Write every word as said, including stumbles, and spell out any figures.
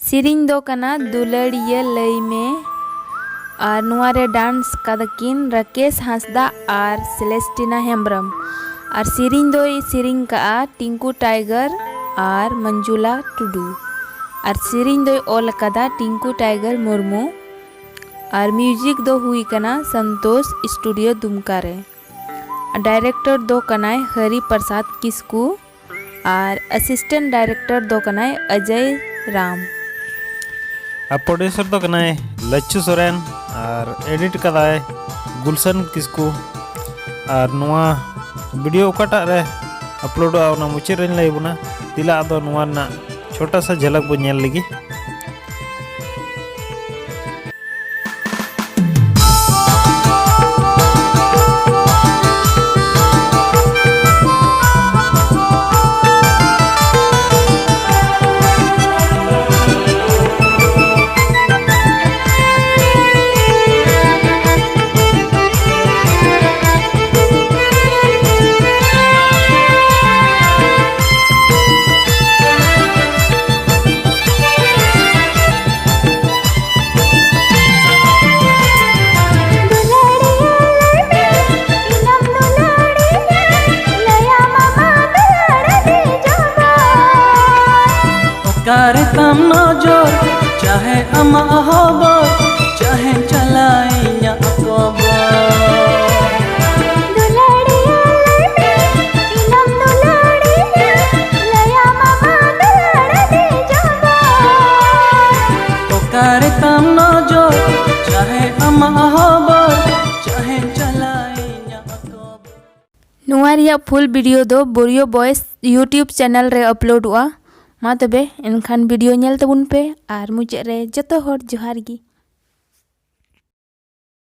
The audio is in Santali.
ᱥᱮᱨᱮᱧ ᱫᱚ ᱠᱟᱱᱟ ᱫᱩᱞᱟᱹᱲᱤᱭᱟᱹ ᱞᱟᱹᱭ ᱢᱮ᱾ ᱟᱨ ᱱᱚᱣᱟ ᱨᱮ ᱰᱟᱱᱥ ᱠᱟᱫᱟ ᱠᱤᱱ ᱨᱟᱠᱮᱥ ᱦᱟᱸᱥᱫᱟ ᱟᱨ ᱥᱮᱞᱮᱥᱴᱤᱱᱟ ᱦᱮᱢᱵᱨᱚᱢ᱾ ᱟᱨ ᱥᱮᱨᱮᱧ ᱫᱚᱭ ᱥᱮᱨᱮᱧ ᱠᱟᱜᱼᱟ ᱴᱤᱝᱠᱩ ᱴᱟᱭᱜᱟᱨ ᱟᱨ ᱢᱚᱧᱡᱩᱞᱟ ᱴᱩᱰᱩ᱾ ᱟᱨ ᱥᱮᱨᱮᱧ ᱫᱚᱭ ᱚᱞ ᱟᱠᱟᱫᱟ ᱴᱤᱝᱠᱩ ᱴᱟᱭᱜᱟᱨ ᱢᱩᱨᱢᱩ᱾ ᱟᱨ ᱢᱤᱭᱩᱡᱤᱠ ᱫᱚ ᱦᱩᱭ ᱠᱟᱱᱟ ᱥᱚᱱᱛᱳᱥ ᱥᱴᱩᱰᱤᱭᱳ ᱫᱩᱢᱠᱟ ᱨᱮ᱾ ᱰᱟᱭᱨᱮᱠᱴᱚᱨ ᱫᱚ ᱠᱟᱱᱟᱭ ᱦᱟᱨᱤ ᱯᱨᱚᱥᱟᱫᱽ ᱠᱤᱥᱠᱩ᱾ ᱟᱨ ᱟᱥᱤᱥᱴᱮᱱᱴ ᱰᱟᱭᱨᱮᱠᱴᱚᱨ ᱫᱚ ᱠᱟᱱᱟᱭ ᱚᱡᱚᱭ ᱨᱟᱢ᱾ ᱟᱨ ᱯᱨᱚᱰᱭᱩᱥᱟᱨ ᱫᱚ ᱠᱟᱱᱟᱭ ᱞᱟᱪᱪᱷᱩ ᱥᱚᱨᱮᱱ᱾ ᱟᱨ ᱮᱰᱤᱴ ᱠᱟᱫᱟᱭ ᱜᱩᱞᱥᱟᱱ ᱠᱤᱥᱠᱩ᱾ ᱟᱨ ᱱᱚᱣᱟ ᱵᱷᱤᱰᱤᱭᱳ ᱚᱠᱟᱴᱟᱜ ᱨᱮ ᱟᱯᱞᱳᱰᱚᱜᱼᱟ, ᱚᱱᱟ ᱢᱩᱪᱟᱹᱫ ᱨᱮᱧ ᱞᱟᱹᱭ ᱟᱵᱚᱱᱟ᱾ ᱫᱮᱞᱟ ᱟᱫᱚ ᱱᱚᱣᱟ ᱨᱮᱱᱟᱜ ᱪᱷᱳᱴᱟ ᱥᱟ ᱡᱷᱟᱞᱟᱠ ᱵᱚᱱ ᱧᱮᱞ ᱞᱮᱜᱮ᱾ ᱚᱠᱟᱨᱮ ᱛᱟᱢ ᱱᱚᱡᱚᱨ, ᱪᱟᱦᱮ ᱟᱢᱟᱜ ᱦᱚᱵᱚᱨ, ᱪᱟᱦᱮ ᱪᱟᱞᱟᱣ ᱤᱧᱟᱹᱜ ᱠᱚᱵᱚᱨ᱾ ᱫᱩᱞᱟᱹᱲᱤᱭᱟᱹ ᱞᱟᱹᱭ ᱢᱮ, ᱤᱧᱟᱹᱢ ᱫᱩᱞᱟᱹᱲᱤᱧᱟ, ᱞᱟᱹᱭᱟᱢ ᱟᱢᱟᱜ ᱫᱩᱞᱟᱹᱲ ᱫᱤᱡᱚᱵᱚᱨ᱾ ᱚᱠᱟᱨᱮ ᱛᱟᱢ ᱱᱚᱡᱚᱨ, ᱪᱟᱦᱮ ᱟᱢᱟᱜ ᱦᱚᱵᱚᱨ, ᱪᱟᱦᱮ ᱪᱟᱞᱟᱣ ᱤᱧᱟᱹᱜ ᱠᱚᱵᱚᱨ᱾ ᱱᱚᱣᱟ ᱨᱮᱭᱟᱜ ᱯᱷᱩᱞ ᱵᱷᱤᱰᱤᱭᱳ ᱫᱚ ᱵᱳᱨᱤᱭᱳ ᱵᱚᱭᱮᱥ YouTube ᱪᱮᱱᱮᱞ ᱨᱮ ᱟᱯᱞᱳᱰᱚᱜᱼᱟ᱾ ᱢᱟ ᱛᱚᱵᱮ ᱮᱱᱠᱷᱟᱱ video ᱧᱮᱞ ᱛᱟᱵᱚᱱ ᱯᱮ, ᱟᱨ ᱢᱩᱪᱟᱹᱫ ᱨᱮ ᱡᱚᱛᱚ ᱦᱚᱲ ᱡᱚᱦᱟᱨ ᱜᱮ᱾